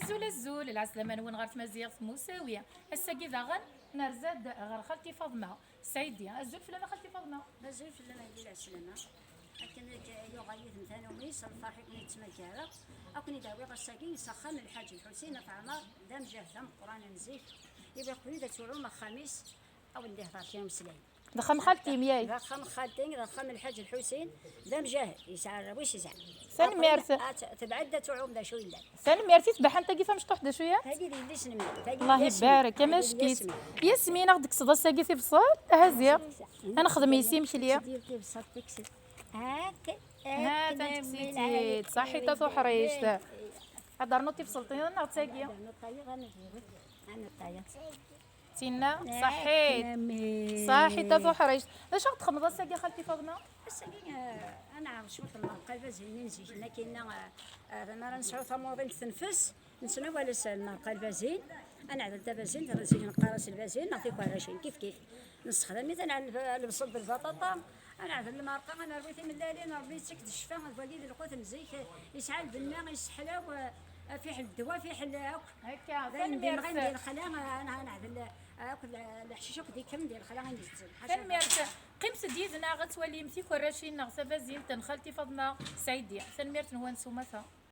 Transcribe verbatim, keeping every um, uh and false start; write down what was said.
Azul, azul, lɛeslama-nwen ɣer tmaziɣt Musawi. Ass-agi daɣen nerza-d ɣer xalti Faḍma Sɛidi. Azul fell-am a xalti Faḍma. Azul fell-am a yelli lɛeslama. Akken i yuɣal yid-m tanumi s lferḥ i ken-yettmagareɣ. Ad ken-id-awiɣ ass-agi s axxam Lḥaǧ Lḥusin At Ɛmer, d amjahed ameqqran n zik. Iwaqen-id ad turum axxam-is, a wen-d-ihḍer kra umeslay. D axxam xalti-m, yay. D axxam xalti, d axxam Lḥaǧ Lḥusin, d amjahed, yesɛa arraw-is, yesɛa. Tanemmirt. Tebɛed ad tuɛum d acu yellan. Tanemmirt i tbaḥant-agi tamecṭuḥt d acu-ya? Tagi d yelli-s n mmi. Tagi d Allah yelli-s n mmi. Ibarek, amack-itt. Yasmin, ad ɣ-d-tekkseḍ ass-agi tibṣelt? Aha ziɣ. Ad nexdem yis imekli. Tibṣelt, tikkes. Hak, ha, hak, tanekksit-id. Ṣaḥit a tuḥrict. Ad d-rnu tibṣelt-nneɣ d tagi. Ad d-rnu ṭṭayeɣ, ad d-rnu ṭṭayeɣ. Tinna, ṣaḥit. Ṣaḥit a tuḥrict. D acu i ɣ-d-txedmeḍ ass-agi a xalti Faḍma? Ass-agi, eh, ad nɛawed cwiṭ n lmerqa n lbazin-nni n zik-nni, akken, eh, eh, mi ara nesɛu tamuḍint tenfes, nettnawal-as lmerqa n lbazin, ad neɛdel tabazint, zik neqqar-as lbazin neɣ tikerracin, kif kif. Nessexdam-it, ad neɛdel lebṣel d lbaṭaṭa, ad neɛdel lmerqa, ad nerwi timellalin, Ṛebbi yettak-d ccfa, d wagi d lqut n zik, yesɛa lbenna, yesseḥlaw, eh, fiḥel ddwa, fiḥel akk. Akka, d ayen d-yenɣin di lexla, eh, ad neɛdel, eh, akk le-, leḥcic akk d-ikkem di lexla i ngezzem. Ḥaca. Tanemmirt. Qqimet-d yid-neɣ ad twalim tikerracin neɣ tabazint n xalti Faḍma Sɛidi. Tanemmirt-nwen s umata.